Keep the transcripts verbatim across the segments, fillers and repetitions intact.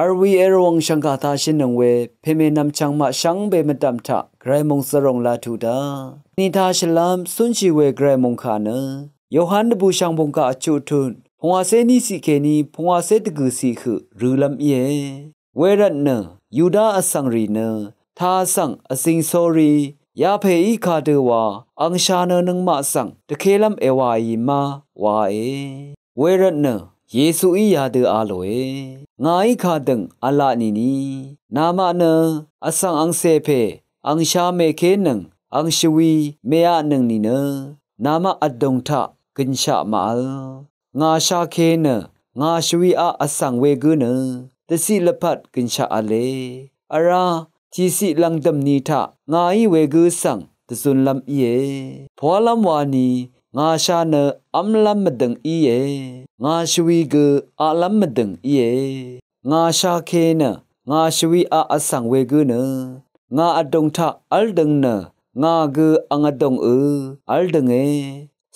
Vl we Erwàng shv̀ngkà tāshìnøng we pème nvmchvng maq shvngbe mvdv̀m taq gvray mòngsvròng laq tuq daq ni tāshvlv́m cúnshì we gvray mòngkà nø Yohan dvbùshv̀ng bùngkà vchuq tut pungwàcé níciq kèní pungwàcé dvgø̀ciq høq rølv́m íe. Wervtnø Yuda vsvng rì nø tā vsvng vzìng sórí yapèí kadø wa angsha nø nøngmaq svng dvkélv́m èwàì má wae. Wervtnø Yesuí yadø a lòe. Ngàí kadøng v̄la nìni namaq nø vsvng angcè pè angsha mèkénøng angshvwi mèaqnøng nìnø namaq vdùng taq gønshaq màvl. Ngà shake nø ngà shvwi aq vsvng wegǿ nø dvciq lvpat gønshaq v̄le. Vrá tìciq lv̀ngdø̀m ni taq ngàí wegǿ svng dvzunlv́m íe. Pwalv́m wani ngà sha nø v́mlv́m mvdø̀ng íe. Ngà shvwi gø aqlv́m mvdø̀ng íe. Ngà shake nø ngà shvwi aq vsvng wegǿ nø ngà vdùng taq v́ldøng nø ngà gø ang vdùng ø v́ldønge.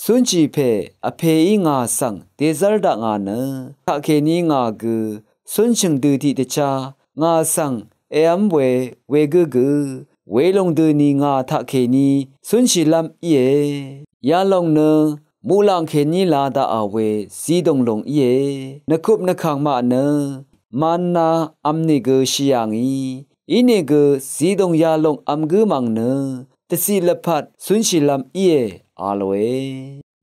Cúnshì pè vpèí ngà svng dèzv́r dakngà nø taqkèní ngà gø cúnshø̀ng dø tiqdvchá ngà svng èv́m we wegǿ gø welòng døni ngà taqkèní cúnshìlv́m íe. Yalòng nø muqlàng kèní la daqà we zidòng lòng íe. Nvkup nvkàng maq nø manna vmnìgø shì yà ngì inìgø zidòng yalòng vm gǿ mv̀ng nø dvciq lvpat cúnshìlv́m íe a lòe.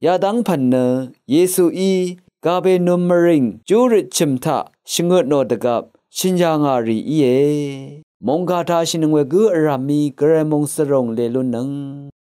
Yadv́ng pv̀n nø Yesuí Gabelnum mvrìng júrøt chø̀m taq shvngøt nò dvgvp shø̀n yà ngà rì íe. Mòngkà tāshìnøng wegǿ vrv̀mí gvray mòngsvròng lèlunnøng